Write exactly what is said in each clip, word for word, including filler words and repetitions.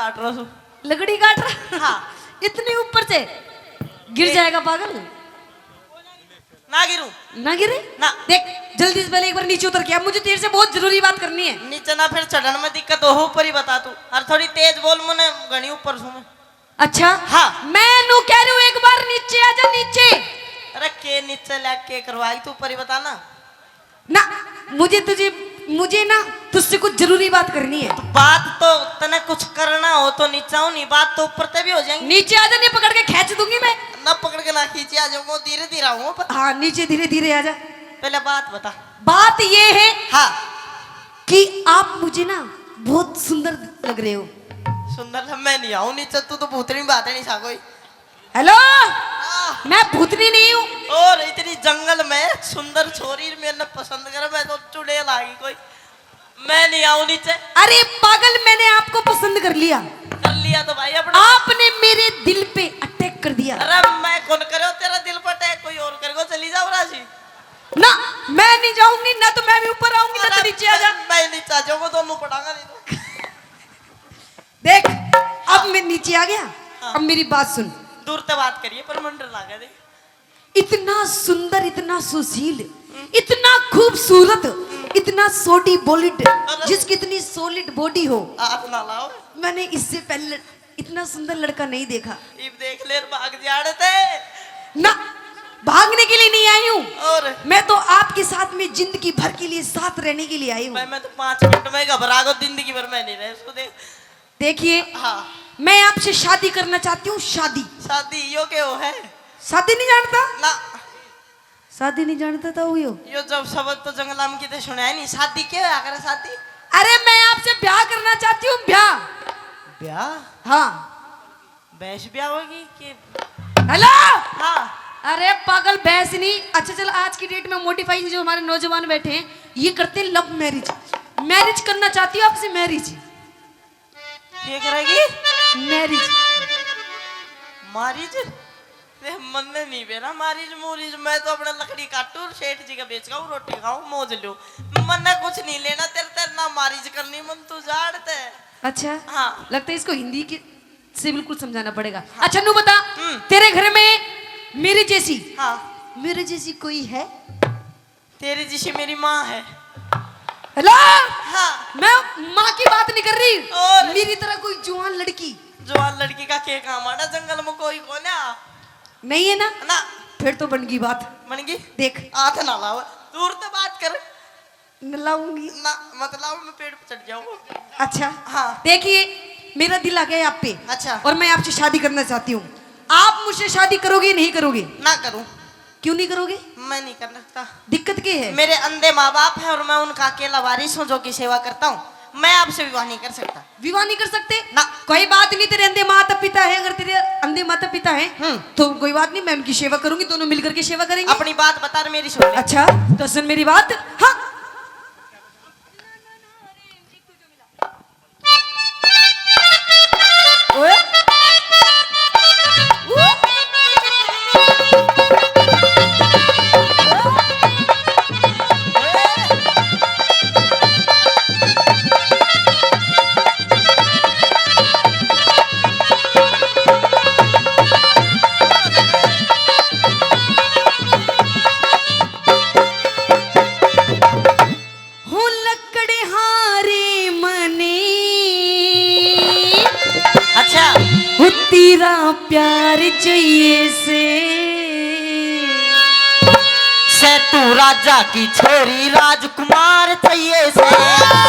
काट रहा हूँ। लकड़ी काट रहा? हाँ। इतनी ऊपर से गिर ए- जाएगा पागल। ना गिरूं। ना गिरे? ना। देख, जल्दी से पहले एक बार नीचे उतर के आ, मुझे तेरे से बहुत जरूरी बात करनी है। नीचे ना, फिर चढ़न में दिक्कत हो, ऊपर ही बता तू। और थोड़ी तेज बोल, मुने घणी ऊपर सूं मैं। अच्छा? हाँ। मैं नू कह रही हूँ, एक बार नीचे आ जा, नीचे। अरे के नीचे ला के करवाई तू, ऊपर ही बता ना। ना, मुझे तुझे, मुझे ना तुझसे कुछ जरूरी बात करनी है। तो बात तो तने कुछ करना हो तो नीचे आओ, नहीं बात तो ऊपर ते भी हो जाएंगी। नीचे आ जा, नहीं पकड़ के खींच दूंगी मैं। ना पकड़ के ना खींचे, आ जाऊंगा, धीरे धीरे आऊंगा पर। हाँ, नीचे धीरे धीरे आ जा। पहले बात बता। बात ये है हाँ। कि आप मुझे ना बहुत सुंदर लग रहे हो। सुंदर लग, मैं नहीं आऊं नीचे, तू तो भूतनी बात है नहीं सा कोई। हेलो, हाँ। मैं भूतनी नहीं हूँ। और इतनी जंगल में सुंदर छोरी मेरे पसंद करे, मैं तो चुड़ैल आ गई कोई। मैं नहीं आऊं नीचे। अरे पागल, मैंने आपको पसंद कर लिया। कर लिया तो भाई अपना। आपने मेरे दिल पे अटैक कर दिया। अरे मैं कौन करो तेरा दिल पर अटैक, कोई और करेगा, चली जाओ राजी। ना, मैं नहीं जाऊंगी, ना तो मैं भी ऊपर आऊंगी, ना तो अरे नीचे आ जा। मैं, मैं नीचे आ जाऊंगा, दोनों पड़ांगा नहीं तो। देख, अब मैं नीचे आ गया। हाँ। अब मेरी बात सुन। दूर ते बात करिए, पर मन डर लागे देख। इतना सुंदर, इतना सुशील, इतना खूबसूरत, इतना सोडी बॉलिड, अरे। जिसकी इतनी सॉलिड बॉडी हो, हाथ ना लाओ। मैंने इससे पहले इतना सुंदर लड़का नहीं देखा। इब देख ले, भाग जाड़े थे। ना, भागने के लिए नहीं आई हूँ। और? मैं तो आपके साथ में जिंदगी भर के लिए साथ रहने के लिए आई हूँ। मैं, मैं तो पाँच मिनट में घबरा गो, जिंदगी भर मैं नहीं रह, उसको देख। देखिए, हाँ। मैं आपसे शादी करना चाहती हूँ, शादी। शादी यो के हो है? शादी नहीं जानता? ना। शादी नहीं जानता था वो यो? यो जब शब्द तो जंगला में किते सुना है नहीं, शादी के होया करे शादी? अरे, मैं आपसे ब्याह करना चाहती हूँ, ब्याह। ब्याह? हाँ। भैंस ब्याह होगी कि? हेलो। हाँ। अरे पागल, भैंस नहीं। अच्छा चल, आज की डेट में मोटिफाई जो हमारे नौजवान बैठे हैं, ये करते हैं लव मैरिज। मैरिज करना चाहती हूँ आपसे, मैरिज। के करेगी? मैरिज। मारिज? देख, मन्ने नहीं बेरा मारिज मूरिज, मैं तो अपना लकड़ी काटू और सेठ जी का बेच खाऊं, रोटी खाऊं, मौज लूं। मन्ने कुछ नहीं लेना तेरे, तेरे ना मारिज करनी, मन तू जाड़ ते। अच्छा। हाँ। लगता है इसको हिंदी की, से बिल्कुल समझाना पड़ेगा। हाँ। अच्छा, नू बता, हम्म। तेरे घर में मेरे जैसी, हाँ। मेरे जैसी कोई है? तेरे जैसी मेरी माँ है। हेलो। हाँ। मैं माँ की बात नहीं कर रही। और? मेरी तरह कोई जवान लड़की। जवान लड़की का के काम आना, जंगल में कोई कोन्या। नहीं है ना? ना। फिर तो बन गई बात। बन गई? देख। हाथ ना लाओ, दूर तो बात कर। न लाऊंगी। ना, मत लाओ, मैं पेड़ पे चढ़ जाऊंगा। अच्छा। हाँ। देखिए, मेरा दिल आ गया है आप पे। अच्छा। और मैं आपसे शादी करना चाहती हूँ। आप मुझसे शादी करोगे, नहीं करोगे? ना करूँ। क्यों नहीं करोगे? मैं नहीं कर सकता। दिक्कत क्या है? मेरे अंधे माँ बाप हैं और मैं उनका अकेला वारिस हूँ जो कि सेवा करता हूँ। मैं आपसे विवाह नहीं कर सकता। विवाह नहीं कर सकते? ना। कोई बात नहीं, तेरे अंधे माता पिता है, अगर तेरे अंधे माता पिता हैं, हम्म। तो कोई बात नहीं, मैं उनकी सेवा करूंगी, दोनों मिलकर के सेवा करेंगे। अपनी बात बता और मेरी सुन ले। अच्छा, तो सुन मेरी बात। हाँ। ओए। हूँ लकड़हारे मने। अच्छा। हूँ तेरा प्यार चाहिए से। से तू राजा की छोरी राजकुमार चाहिए से।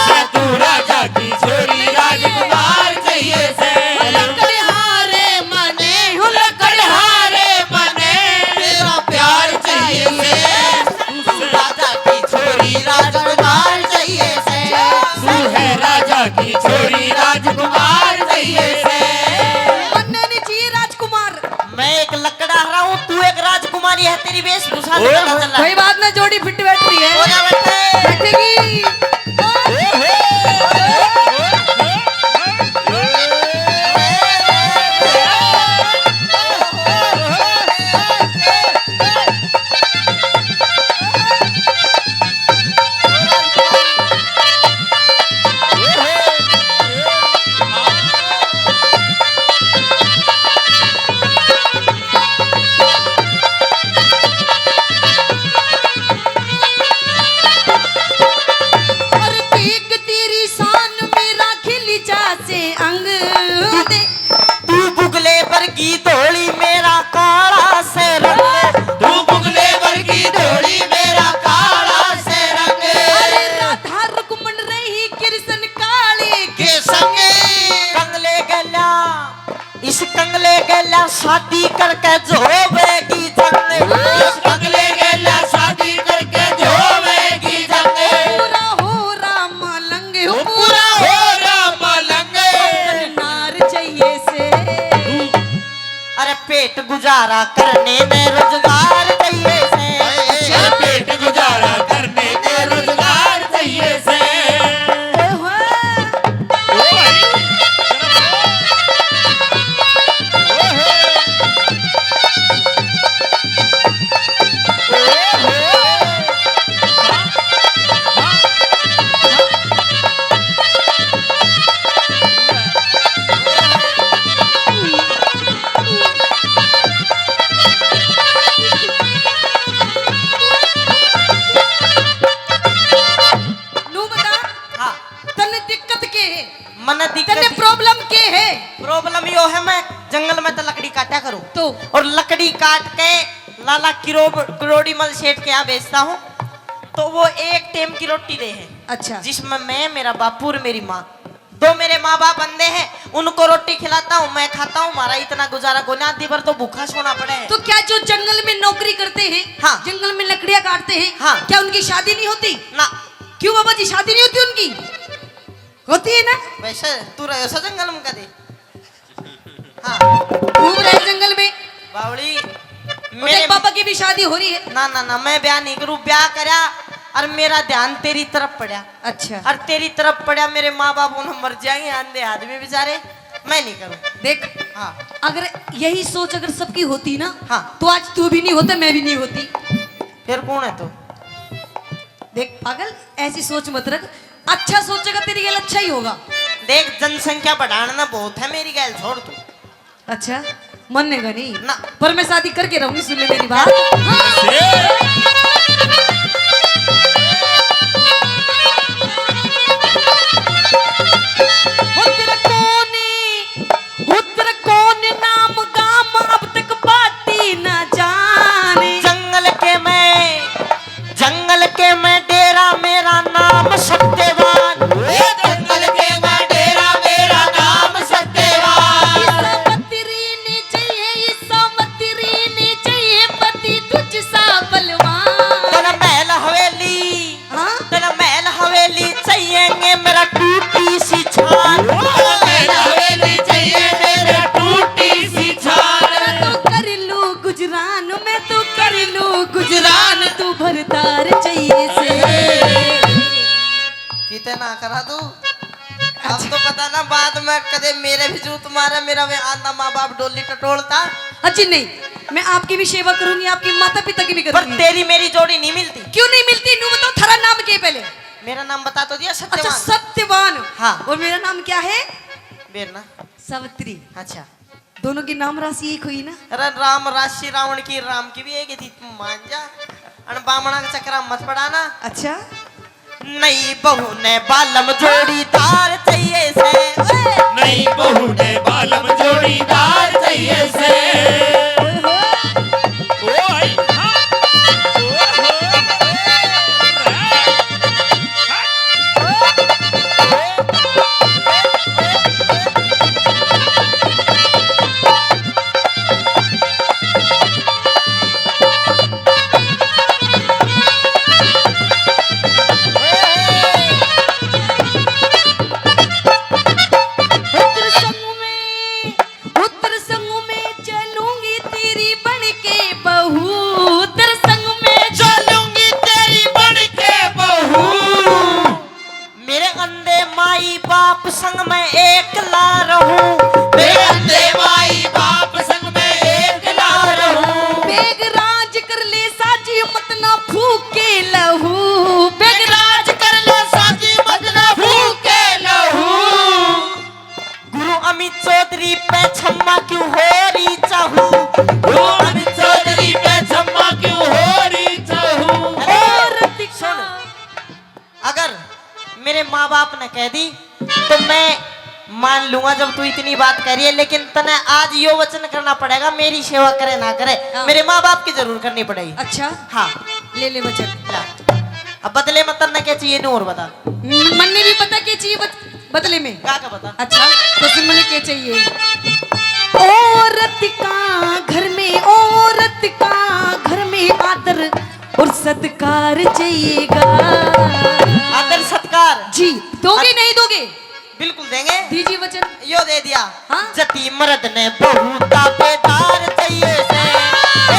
से तू राजा की छोरी राजकुमार चाहिए से। लकड़हारे मने, हूँ लकड़हारे मने। तेरा प्यार चाहिए से। तू राजा की छोरी राजकुमार चाहिए से। तू है राजा की छोरी राजकुमार चाहिए से। मन्ने नहीं चाहिए राजकुमार। मैं एक लकड़हारा हूँ, तू एक राजकुमारी है, तेरी वेशभूषा से ओए पता होए। चला। कोई बात ना, जोड़ी फिट बैठ रही है। हो जा बैठे। बैठेगी। धोवेगी जंग। उस बंगले गेला शादी करके धोवेगी जंग। पूरा हो राम लंग, ओ पूरा हो राम लंग। नार चाहिए से। अरे पेट गुजारा करने में रोजगार चाहिए से। अरे पेट गुजारा करने में रोजगार चाहिए से। ओहो। ओ भाई। ओहो। ओहो। नू बता, हाँ। तन्ने दिक्कत के है? मने दिक्कत तन्ने problem के है? Problem यो है, मैं जंगल में तो लकड़ी काटा करूँ। तो? और लकड़ी काट के लाला किरो-, किरोड़ीमल सेठ के यहाँ बेचता हूँ, तो वो एक time की रोटी दे है। अच्छा। जिसमें मैं, मेरा बापू और मेरी माँ, दो मेरे माँ बाप अंधे हैं, उनको रोटी खिलाता हूँ, मैं खाता हूँ, हमारा इतना गुजारा कोनी, आधी भर तो भूखा सोना पड़े है। तो क्या जो जंगल में नौकरी करते हैं, हाँ। जंगल में लकड़ियाँ काटते हैं, हाँ। क्या उनकी शादी नहीं होती? ना। क्यों बाबा जी, शादी नहीं होती उनकी? होती है ना? वैसे तू रहे सा जंगल में कदे? हाँ। घूम रहे जंगल में। बावली, वो मेरे देख, बाबा की भी शादी हो रही है। ना, ना, ना, मैं ब्याह नहीं करूँ। ब्याह करया और मेरा ध्यान तेरी तरफ पड़ा। अच्छा। और तेरी तरफ पड़ा, मेरे माँ बाप उन्हें मर जाएंगे, आंधे आदमी बेचारे, मैं नहीं करूँ। देख, हाँ। अगर यही सोच अगर सबकी होती ना, हाँ। तो आज तू भी नहीं होता, मैं भी नहीं होती। फिर कौन है तू? देख पागल, ऐसी सोच मत रख। अच्छा सोचेगा, तेरी गैल अच्छा ही होगा। देख, जनसंख्या बढ़ाना बहुत है, मेरी गैल छोड़ तू। अच्छा, मन्नेगा नहीं ना। पर मैं शादी करके रहूंगी, सुन ले मेरी बात। हाँ। उतर कोनी, उतर कौन नाम गाम अब तक बाटी ना जाने। जंगल के मैं, जंगल के मैं डेरा, मेरा नाम सत्यवान। ए जंगल के मैं डेरा, मेरा नाम सत्यवान। ईसा मत री नी चाहिए, ईसा मत री नी चाहिए, पति तुझ सा बलवान। तेरा महल हवेली, हाँ? तेरा महल हवेली चाहिएंगे, मेरा टूटी सी छान। तेरा महल हवेली चाहिए, मेरा टूटी सी छान। मैं तो कर लूं गुजरान, मैं तो कर लूं गुजरान, तू भरदार चाहिए से। किते ना करा तू। अब तो पता ना, बाद में कदे मेरे भी जूत मारे, मेरा वे आंधा माँ बाप डोली टटोलता। अजी नहीं, मैं आपकी भी सेवा करूंगी, आपकी माता पिता की भी पर करूंगी। तेरी मेरी जोड़ी नहीं मिलती। क्यों नहीं मिलती? नू बताओ, थारा नाम के पहले? मेरा नाम बता तो दिया, अच्छा, सत्यवान। सत्यवान। हाँ। और मेरा नाम क्या है? मेरा नाम? सावित्री। अच्छा। दोनों की नाम राशि एक हुई ना? अरे राम राशि रावण की, राम की भी एक ही थी, मान जा। अन बामणा के चक्कर में मत पड़ा ना। अच्छा। नई बहू ने बालम जोड़ीदार चाहिए से। नई बहू ने बालम जोड़ीदार चाहिए से। ओए, हाँ। उत्तर संग में, उत्तर संग में चलूंगी तेरी बन के बहू, उत्तर संग में चलूंगी तेरी बन के बहू। मेरे अंधे माई बाप संग मैं एकला रहूं। मेरे अंधे माई बाप संग मैं एकला रहूं। बेग राज कर ले साजी मत ना फूके लहू। बेग राज कर ले साजी मत ना फूके लहू। गुरु अमित चौधरी पे छम्मा क्यों हो रही चाहू। गुरु अमित चौधरी पे छम्मा क्यों हो रही चाहू। और सुन। अगर मेरे माँ बाप ने कह दी तो मैं मान लूंगा जब तू इतनी बात कह रही है, लेकिन तने आज यो वचन करना पड़ेगा, मेरी सेवा करे ना करे, हाँ। मेरे माँ बाप की जरूर करनी पड़ेगी। अच्छा। हाँ। ले ले वचन। ला। अब बदले में तन्ने क्या चाहिए, नू और बता। म-, मन्ने भी पता क्या चाहिए बद-, बदले में। गा के बता। अच्छा, तो सुन मन्ने क्या चाहिए। औरत का घर में हार जाइएगा। आदर सत्कार। जी, दोगे नहीं दोगे? बिल्कुल देंगे। दीजिए वचन। यो दे दिया। हाँ? जती मर्द ने बहू ताबेदार चाहिए से।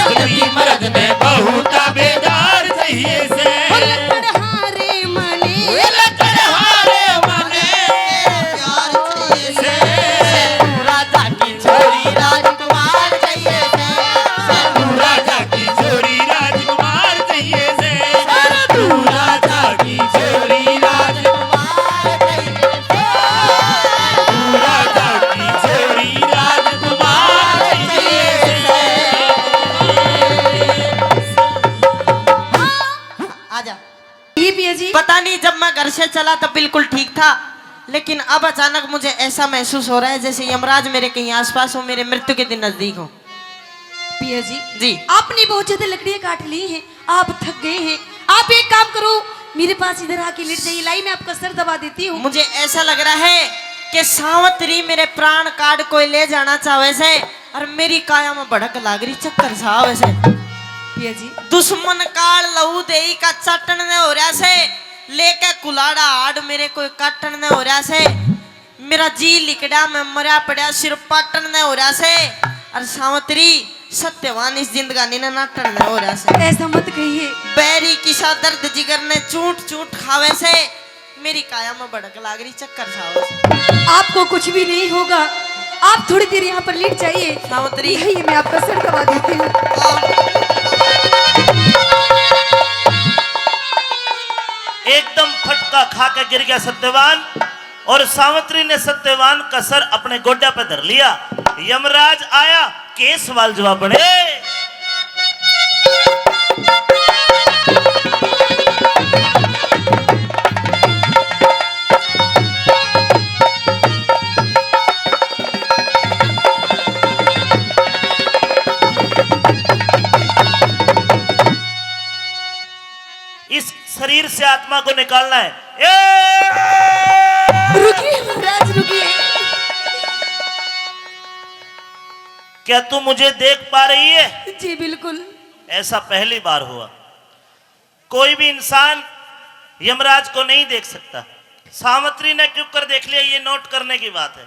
जती मर्द ने बहू ताबेदार चाहिए से। ओ लकड़हारे मने। ए लकड़हारे मने। प्यार चाहिए से। राजा की छोरी राजकुमार चाहिए से। राजा की छोरी राजकुमार चाहिए से। राजा की छोरी राजकुमार चाहिए से। राजा की छोरी राजकुमार चाहिए से। आजा। ये पिया जी। पता नहीं, जब मैं घर से चला तब बिल्कुल ठीक था, लेकिन अब अचानक मुझे ऐसा महसूस हो रहा है जैसे यमराज मेरे कहीं आसपास हो, मेरे मृत्यु के दिन नजदीक हो। पिया जी। जी। आपने बहुत ज्यादा लकड़ियां काट ली हैं, आप थक गए हैं। आप एक काम करो, मेरे पास इधर आके लेट जाइए, लाई मैं आपका सर दबा देती हूँ। मुझे ऐसा लग रहा है कि सावंतरी मेरे प्राण काट कोई ले जाना चाहे से। और मेरी काया में भड़क लाग रही, चक्कर सा आवे से। पिया जी। दुश्मन काल लहू देई का चाटण ने हो रहा से, लेके कुलाड़ा हाड मेरे कोई काटण ने हो रहा से। मेरा जी लिकड़ा में मरा पड़ा सिर पाटण ने हो रहा से। और सावंतरी सत्यवान इस जिंदगानी ने नाटण ने हो रहा से। ऐसा मत कहिए। बैरी किसा दर्द जिगर ने चूट चूट खावे से। मेरी काया में भड़क लाग रही, चक्कर सा आवे से। आपको कुछ भी नहीं होगा, आप थोड़ी देर यहाँ पर लेट जाइए। सावंतरी। नहीं, मैं आपका सर दबा देती हूँ। एकदम फटका खा के गिर गया सत्यवान, और सावंतरी ने सत्यवान का सर अपने गोड्या पे धर लिया। यमराज आया, के सवाल जवाब बने। इस शरीर से आत्मा को निकालना है। ए! रुकिए महाराज, रुकिए। क्या तू मुझे देख पा रही है? जी बिल्कुल। ऐसा पहली बार हुआ। कोई भी इंसान यमराज को नहीं देख सकता। सावित्री ने क्यों कर देख लिया, ये नोट करने की बात है।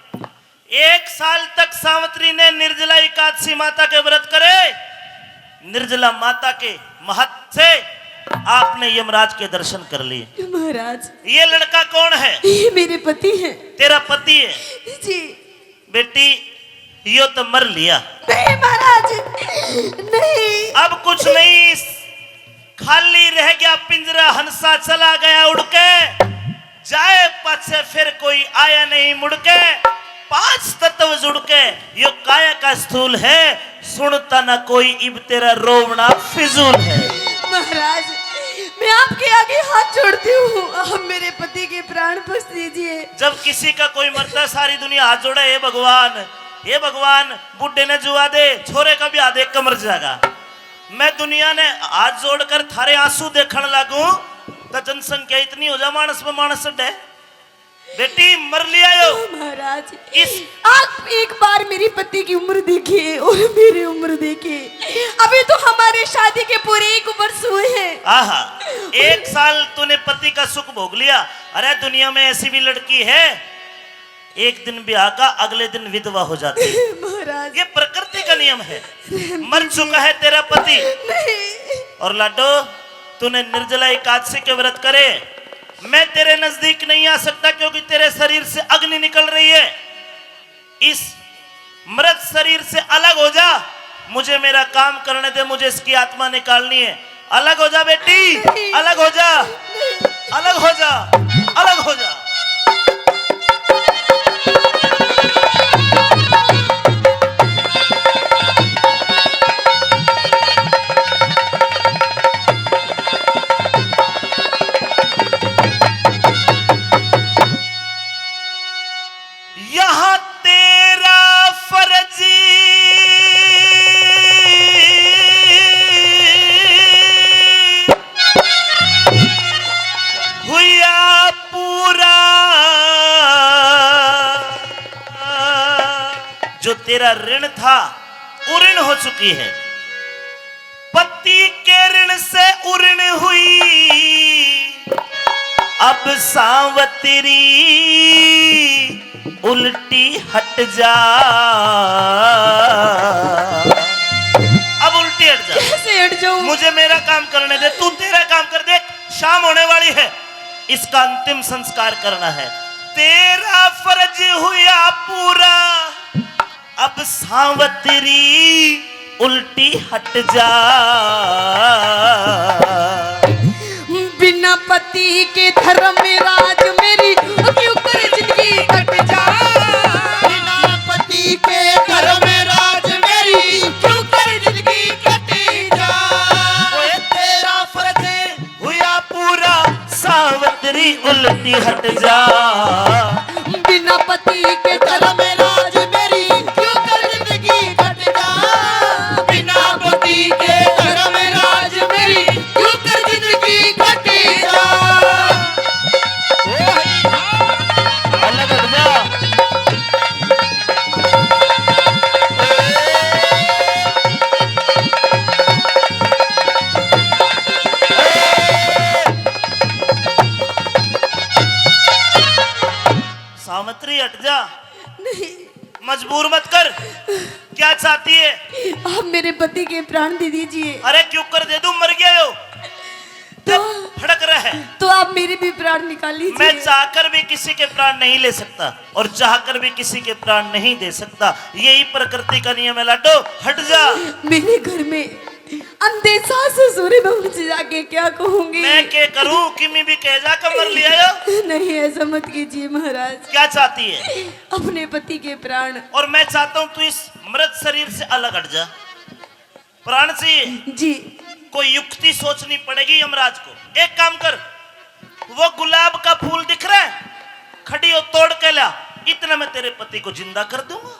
एक साल तक सावित्री ने निर्जला एकादशी माता के व्रत करे। निर्जला माता के महत्व से आपने यमराज के दर्शन कर लिए। महाराज, ये लड़का कौन है? ये मेरे पति हैं। तेरा पति है? जी। बेटी, यो तो मर लिया। नहीं महाराज, नहीं। अब कुछ नहीं, खाली रह गया पिंजरा, हंसा चला गया उड़ के, जाए पाछे फिर कोई आया नहीं मुड़ के। पांच तत्व जुड़ के यो काया का स्थूल है, सुनता ना कोई इब तेरा रोवना फिजूल है। महाराज, मैं आपके आगे हाथ जोड़ती हूँ, आप मेरे पति के प्राण बख्श दीजिए। जब किसी का कोई मरता है, सारी दुनिया हाथ जोड़े, हे भगवान, हे भगवान, बूढ़े ने जुआ दे, छोरे का ब्याह देख के मर जाएगा। मैं दुनिया ने हाथ जोड़कर थारे आंसू देखण लागू, तो जनसंख्या इतनी हो जा, मानस में मानस डे। बेटी, मर लिया यो। महाराज, इस आप एक बार मेरे पति की उम्र देखिए और मेरी उम्र देखिए, अभी तो हमारे शादी के पूरे एक वर्ष हुए हैं। आहा, एक साल तूने पति का सुख भोग लिया। अरे, दुनिया में ऐसी भी लड़की है, एक दिन ब्याह का, अगले दिन विधवा हो जाती है। महाराज। ये प्रकृति का नियम है। मर चुका है तेरा पति। नहीं। और लाडो, तूने निर्जला एकादशी के व्रत करे, मैं तेरे नजदीक नहीं आ सकता, क्योंकि तेरे शरीर से अग्नि निकल रही है। इस मृत शरीर से अलग हो जा, मुझे मेरा काम करने दे, मुझे इसकी आत्मा निकालनी है। अलग हो जा बेटी, नहीं। अलग हो जा, नहीं। अलग हो जा, अलग हो जा। यहाँ तेरा फर्ज हुआ पूरा, जो तेरा ऋण था, वो ऋण हो चुकी है। पति के ऋण से उरण हुई, अब सावतरी उल्टी हट जा। अब उल्टी हट जा। कैसे हट जाऊं? मुझे मेरा काम करने दे, तू तेरा काम कर। देख, शाम होने वाली है, इसका अंतिम संस्कार करना है। तेरा फर्ज हुआ पूरा, अब सावतरी उल्टी हट जा। बिना पति के धर्मराज मेरी क्यों कर जिंदगी कट जा। बिना पति के धर्मराज मेरी क्यों कर जिंदगी कट जा। ओए, तेरा फर्ज हुआ पूरा, सावतरी उल्टी हट जा। बिना पति के धर्मराज मेरी क्यों कर जिंदगी कट जा। बिना पति के धर्मराज मेरी क्यों कर जिंदगी कट जा। ओ भाई, अलग हट जा। सावित्री, हट जा। नहीं। मजबूर मत कर। क्या चाहती है? आप मेरे पति के प्राण दे दीजिए। अरे, क्यों कर दे दूं, मर गया यो। तो, फड़क रहा है। तो आप मेरे भी प्राण निकाल लीजिए। मैं चाहकर भी किसी के प्राण नहीं ले सकता और चाहकर भी किसी के प्राण नहीं दे सकता। यही प्रकृति का नियम है लाडो। हट जा। मेरे घर में अंधे सास ससुर पहुंच जाके क्या कहूंगी? मैं के करूं? किमी भी कह जा के मर लिया यो। नहीं, ऐसा मत कीजिए महाराज। क्या चाहती है? अपने पति के प्राण। और मैं चाहता हूं तू इस मृत शरीर से अलग हट जा। प्राण चाहिए? जी। कोई युक्ति सोचनी पड़ेगी यमराज को। एक काम कर, वो गुलाब का फूल दिख रहा है, खड़ी हो, तोड़ के ला, इतने में तेरे पति को जिंदा कर दूंगा।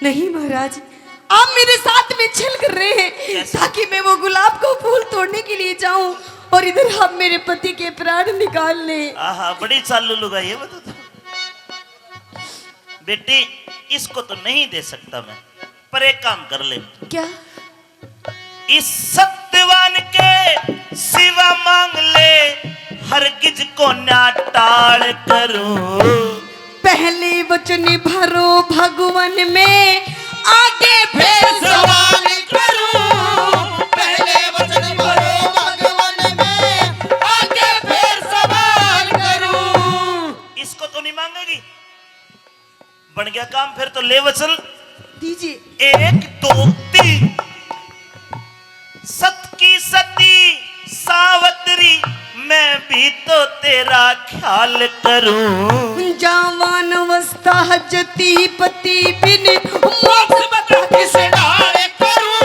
नहीं महाराज, आप मेरे साथ में छल कर रहे हैं। कैसे? ताकि मैं वो गुलाब का फूल तोड़ने के लिए जाऊं और इधर आप मेरे पति के प्राण निकाल लें। आहा, बड़ी चालू लुगाई है वो तो। बेटी, इसको तो नहीं दे सकता मैं, पर एक काम कर ले। क्या? इस सत्यवान के सिवा मांग ले, हरगिज को ना टाल करूं। पहले वचन भरो भगवान में, आगे फिर सवाल करूं। पहले वचन भरो भगवान में, आगे फिर सवाल करूं। इसको तो नहीं मांगेगी? बन गया काम फिर तो, ले वचन। दीजिए। एक, दो, तीन। सत की सती सावतरी, मैं भी तो तेरा ख्याल करूं। जवान अवस्था जती पति बिन, मोक्ष बता किस डाल करूं।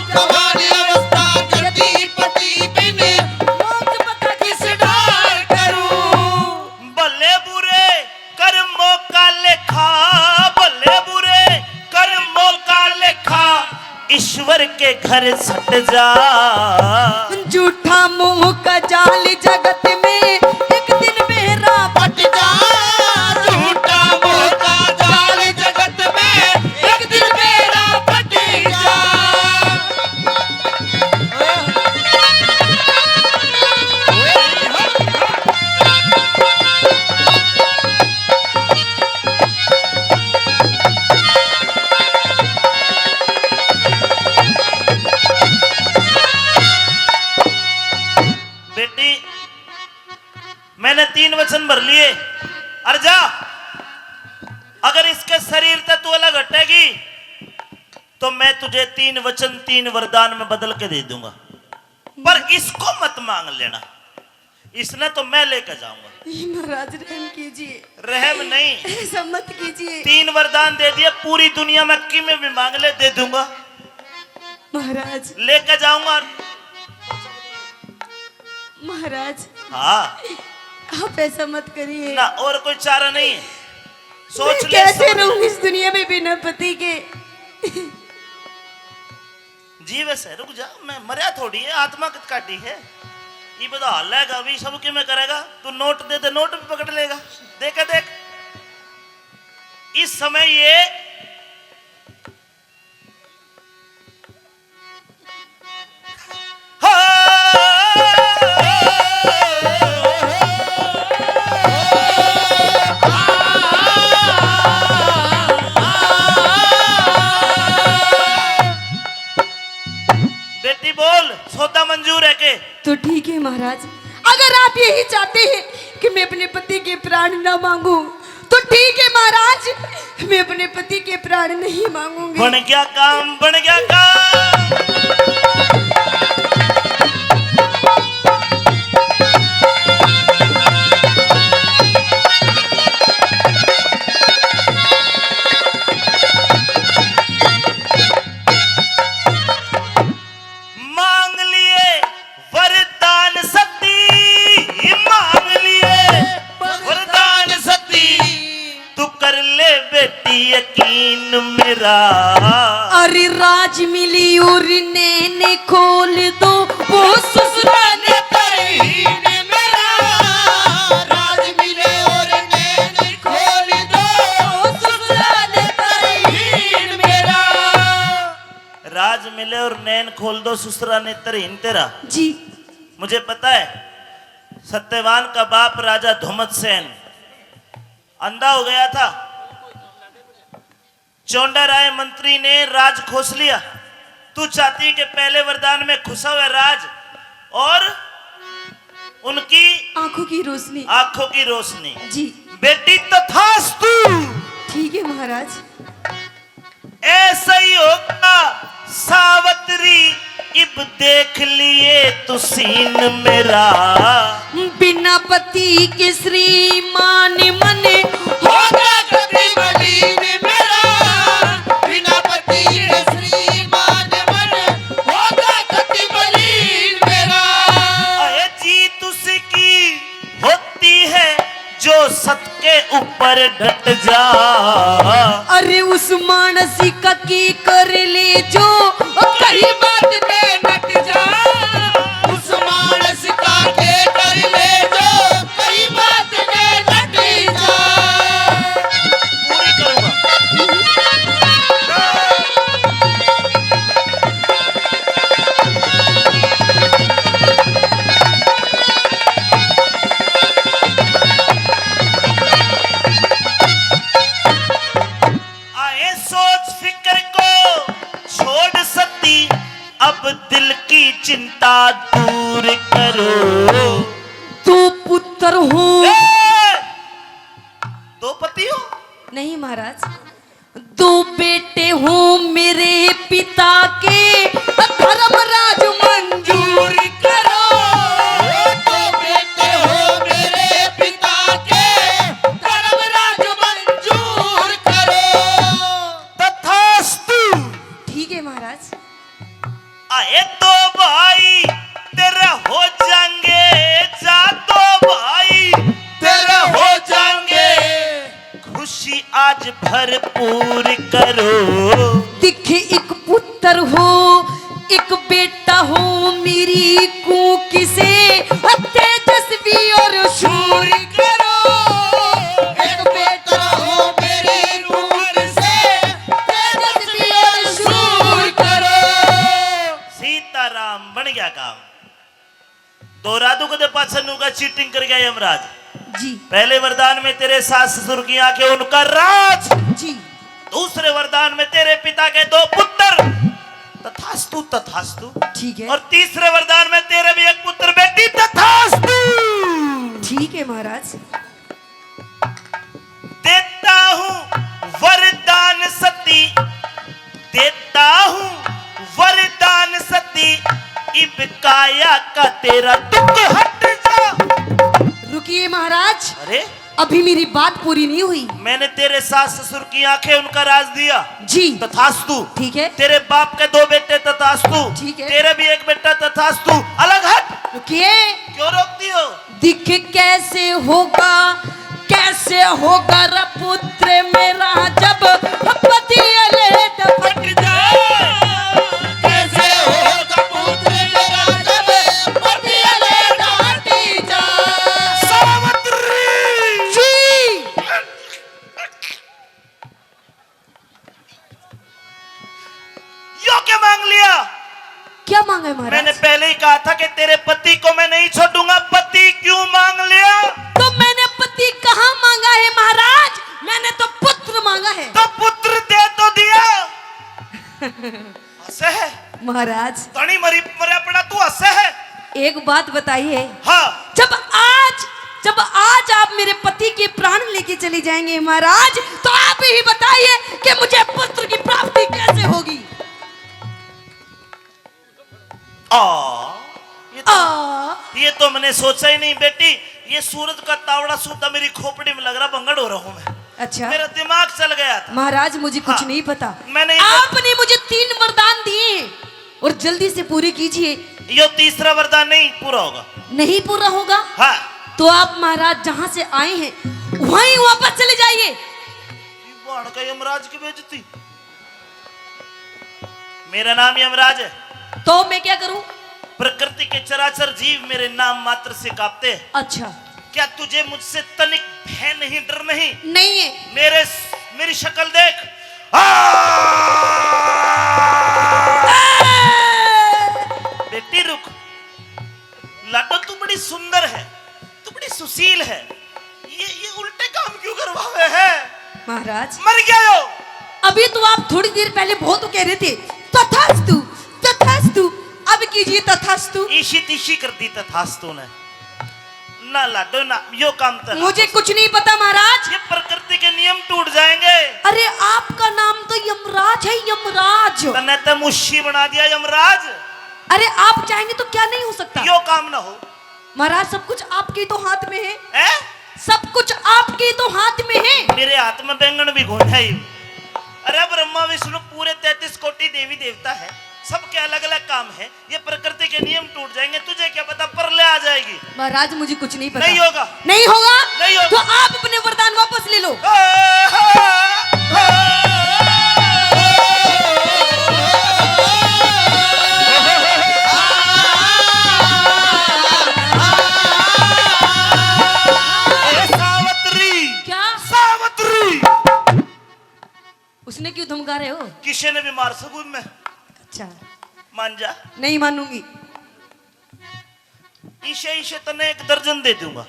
जवान अवस्था जती पति बिन, मोक्ष बता किस डाल करूं। भले बुरे कर्मों का लेखा, भले बुरे कर्मों का लेखा, ईश्वर के घर सट जा। झूठा मोह का जाल जगत में, एक दिन मेरा फट जा। झूठा मोह का जाल जगत में, एक दिन मेरा फट जा। बेटी, मैंने तीन वचन भर लिए। अर जा, अगर इसके शरीर ते तू अलग हटेगी, तो मैं तुझे तीन वचन, तीन वरदान में बदल के दे दूंगा, पर इसको मत मांग लेना, इसने तो मैं लेके जाऊंगा। हे महाराज, रहम कीजिए। रहम नहीं। ऐसा मत कीजिए। तीन वरदान दे दिए, पूरी दुनिया में किमे भी मांग ले, दे दूंगा। महाराज। लेके जाऊंगा। महाराज। हाँ। आप ऐसा मत करिए। ना, और कोई चारा नहीं है। सोच मैं ले, कैसे सोच ले। रहूंगी इस दुनिया में बिना पति के? जीवे से, रुक जा, मैं मरया थोड़ी है, आत्मा कद काटी है। ये बता हाल है, अभी सब के मैं करेगा, तू नोट दे दे, नोट भी पकड़ लेगा। देखे देख, इस समय ये, हाँ, बेटी बोल, सौदा मंजूर है के? तो ठीक है महाराज, अगर आप यही चाहते हैं कि मैं अपने पति के प्राण ना मांगू, तो ठीक है महाराज, मैं अपने पति के प्राण नहीं मांगूंगी। बन गया काम, बन गया काम। मांग लिए वरदान सती, मांग लिए वरदान सती, तू कर ले बेटी यकीन मेरा। अरे राज मिले और नैन खोल दो, वो ससुरा ने तरहीन मेरा। राज मिले और नैन खोल दो, ससुरा ने तरहीन मेरा। राज मिले और नैन खोल दो, ससुरा ने तरहीन तेरा। जी। मुझे पता है, सत्यवान का बाप राजा धुमत सेन अंधा हो गया था। चौंडा राय मंत्री ने राज खोस लिया। तू चाहती है कि पहले वरदान में खुसा हुआ राज और उनकी आंखों की रोशनी। आंखों की रोशनी। जी। बेटी तथास्तु। ठीक है महाराज। ऐसा ही होगा सावतरी, इब देख लिए तू सीन मेरा। बिना पति के श्रीमान मन होगा कति मलिन मेरा। बिना पति के श्रीमान मन होगा कति मलिन मेरा। अरे जीत उसकी होती है जो सत के ऊपर डट जा। अरे उस मानसी का की कर ले जो, ओ कहीं बात में डट जा। उस मानस का के कर ले जो, कहीं बात में डट जा। पूरी करूंगा। आए सोच फिक्र को छोड़ सती, अब दिल की चिंता दूर करो। दो पुत्र हो। ए! दो पति हो? नहीं महाराज, दो बेटे हो मेरे पिता के, धर्मराज मंजूर करो। दो बेटे हो मेरे पिता के, धर्मराज मंजूर करो। तथास्तु। ठीक है महाराज। आए दो भाई तेरा हो जाएंगे, जा दो भाई तेरा हो जाएंगे, खुशी आज भरपूर करो। दिख एक पुत्र हो, एक बेटा हो मेरी कूक से, तेजस्वी और शूर करो। एक बेटा हो मेरी कूक से, तेजस्वी और शूर करो। सीताराम बन गया काम। दोहरा दूं कदे पाछे नू का चीटिंग कर गया यमराज। जी। पहले वरदान में तेरे सास ससुर की आंखें, उनका राज। जी। दूसरे वरदान में तेरे पिता के दो पुत्र, तथास्तु, तथास्तु। ठीक है। और तीसरे वरदान में तेरे भी एक पुत्र बेटी, तथास्तु। ठीक है महाराज। देता हूँ वरदान सती, देता हूँ वरदान सती, इब काया का तेरा दुख हट जा। रुकिए महाराज, अरे? अभी मेरी बात पूरी नहीं हुई। मैंने तेरे सास ससुर की आंखें, उनका राज दिया। जी। तथास्तु। ठीक है। तेरे बाप के दो बेटे, तथास्तु। ठीक है। तेरे भी एक बेटा, तथास्तु। अलग हट। रुकिए। क्यों रोकती हो? दिख कैसे होगा, कैसे होगा रे पुत्र मेरा, जब पति अलेट फट जाए। कैसे होगा पुत्र मेरा, जब पति अलेट हट जाए। सावित्री। जी। यो क्या मांग लिया? क्या मांगा है महाराज? मैंने पहले ही कहा था कि तेरे पति को मैं नहीं छोड़ूंगा। पति क्यों मांग लिया? तो मैंने पति कहाँ मांगा है महाराज? मैंने तो पुत्र मांगा है। तो पुत्र दे तो दिया। हंसे है। महाराज, धनी मरी मरया पड़ा तू हंसे है। एक बात बताइए। हाँ। जब आज, जब आज आप मेरे पति के प्राण लेके चले जाएंगे महाराज, तो आप ही बताइए कि मुझे पुत्र की प्राप्ति कैसे होगी। आ, ये तो, आ। ये तो मैंने सोचा ही नहीं बेटी। ये सूरज का तावड़ा सूता मेरी खोपड़ी में लग रहा, बंगड़ हो रहा हूँ मैं। अच्छा। मेरा दिमाग चल गया था। महाराज, मुझे कुछ हाँ। नहीं पता। मैंने ये आपने मुझे तीन वरदान दिए और जल्दी से पूरे कीजिए। यो तीसरा वरदान नहीं पूरा होगा। नहीं पूरा होगा? हाँ। तो आप महाराज जहाँ से आए हैं वहीं वापस चले जाइए। ये बाण का यमराज की बेइज्जती। मेरा नाम यमराज है। तो मैं क्या करूं? प्रकृति के चराचर जीव मेरे नाम मात्र से कांपते हैं। अच्छा। क्या तुझे मुझसे तनिक भय नहीं, डर नहीं? नहीं है। मेरे, मेरी शक्ल देख। आ! बेटी रुक। लाडो, तू बड़ी सुंदर है, तू बड़ी सुशील है, ये, ये उल्टे काम क्यों करवावे है? महाराज। मर गया यो। अभी तो आप थोड़ी देर पहले बहुत कह रहे थे, "तथास्तु, तथास्तु।" अब कीजिए तथास्तु। ईशी तीशी कर दी तथास्तु ने। ना लाडो ना, यो काम तो ना मुझे हो कुछ नहीं पता महाराज। ये प्रकृति के नियम टूट जाएंगे। अरे, आपका नाम तो यमराज है, यमराज। तन्ने तो मुशी बना दिया यमराज। अरे, आप चाहेंगे तो क्या नहीं हो सकता? यो काम ना हो। महाराज, सब कुछ आपके तो हाथ में है। हैं? सब कुछ आपके तो हाथ में है। मेरे हाथ में बैंगन भी घोंटा ही। अरे, ब्रह्मा विष्णु पूरे तैंतीस कोटि देवी देवता है, सबके अलग-अलग काम है। ये प्रकृति के नियम टूट जाएंगे, तुझे क्या पता परले आ जाएगी। महाराज, मुझे कुछ नहीं पता। नहीं होगा। नहीं होगा? नहीं होगा। तो आप अपने वरदान वापस ले लो। ए सावित्री। क्या? सावित्री। उसने क्यों धमका रहे हो? किसी ने भी मार सकूं मैं। अच्छा। मान जा। नहीं मानूंगी। इसे, इसे तन्ने एक दर्जन दे दूंगा,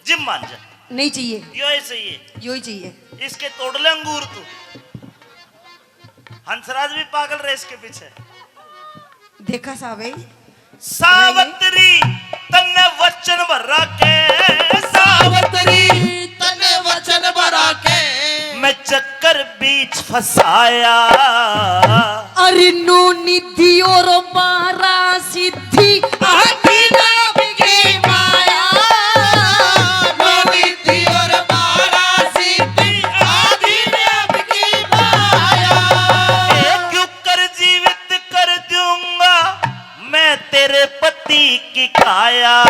जिम मान जा। नहीं चाहिए। यो ही चाहिए। यो ही चाहिए। इसके तोड़ ले अंगूर तू। हंसराज भी पागल रहे इसके पीछे। देखा सावे। सावित्री, तन्ने वचन भरा के। सावित्री, तन्ने वचन भरा के। मैं चक्कर बीच फंसाया। अरे नौ निधि और बारह सिद्धि, आधी नाम की माया। नौ निधि और बारह सिद्धि, आधी नाम की माया। ए, क्यों कर जीवित कर दूंगा मैं तेरे पति की काया।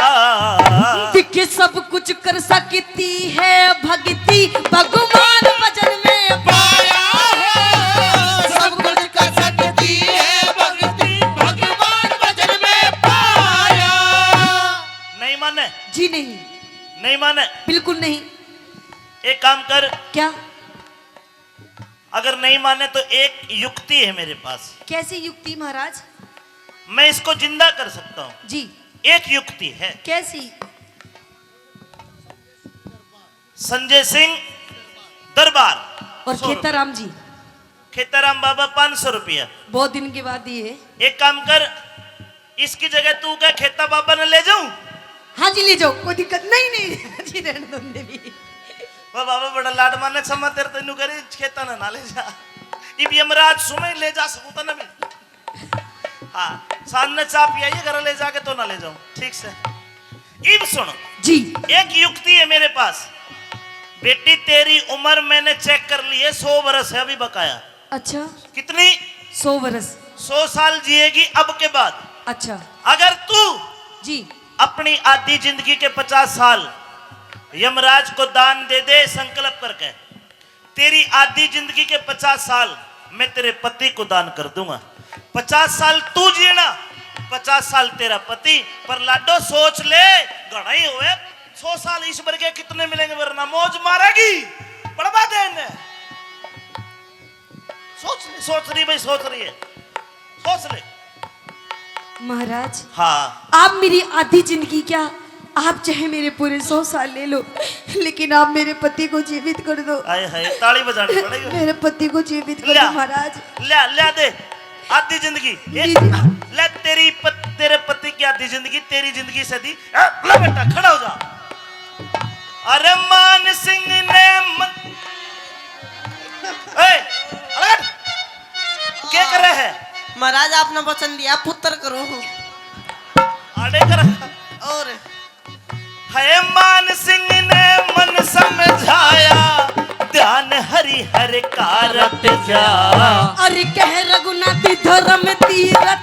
दिखे सब कुछ कर सकती है भक्ति, भगवान भजन में पाया हो। सब कुछ कर सकती है भक्ति, भगवान भजन में पाया। नहीं माने? जी नहीं। नहीं माने? बिल्कुल नहीं। एक काम कर। क्या? अगर नहीं माने तो एक युक्ति है मेरे पास। कैसी युक्ति महाराज? मैं इसको जिंदा कर सकता हूँ। जी। एक युक्ति है। कैसी? संजय सिंह दरबार। और सौ रुपया। खेताराम जी। खेताराम बाबा पाँच सौ रुपया। बहुत दिन के बाद दिए। एक काम कर, इसकी जगह तू कह खेता बाबा ने ले जाऊं? हाँ जी, ले जाओ, कोई दिक्कत नहीं। नहीं जी, रहने दो देवी। वो बाबा बड़ा लाड माने, क्षमा तेरे तेनू करे, खेता ने ना ले जा। इब यमराज सुमे ले जा सकूं तने भी। हाँ, सामने चाप पियाइए, घर ले जाके तो ना ले जाऊं, ठीक से। इब सुन जी। एक युक्ति है मेरे पास। बेटी, तेरी उम्र मैंने चेक कर ली है, सौ बरस है अभी बकाया। अच्छा। कितनी? सौ बरस। सौ साल जिएगी अब के बाद। अच्छा। अगर तू जी। अपनी आधी जिंदगी के पचास साल यमराज को दान दे दे संकल्प करके, तेरी आधी जिंदगी के पचास साल मैं तेरे पति को दान कर दूंगा। पचास साल तू जीना, पचास साल तेरा पति। पर लाडो सोच ले, घणा ही होवे, सौ साल ईश्वर के कितने मिलेंगे, वरना मौज मारेगी, पड़वा दे इन्हें। सोच ले, सोच रही भाई, सोच रही है, सोच ले। महाराज, हाँ। आप मेरी आधी जिंदगी क्या, आप चाहे मेरे पूरे सौ साल ले लो, लेकिन आप मेरे पति को जीवित कर दो। हाय हाय, ताली बजानी पड़ेगी। मेरे पति को जीवित कर दो महाराज। ल्या, ल्या दे। आधी जिंदगी। ए, ले तेरी पत, तेरे पति की आधी जिंदगी, तेरी जिंदगी से दी। ए, ले बेटा, खड़ा हो जा। अरे मान सिंह ने मन, ए, अलग हट। क्या कर रहे हैं? महाराज, आपने वचन दिया, पुत्र करो। आड़े कर। और है मान सिंह ने मन समझाया, ध्यान हरि हर का रट जा। अरे कह रघुनाथ धर्म तीरथ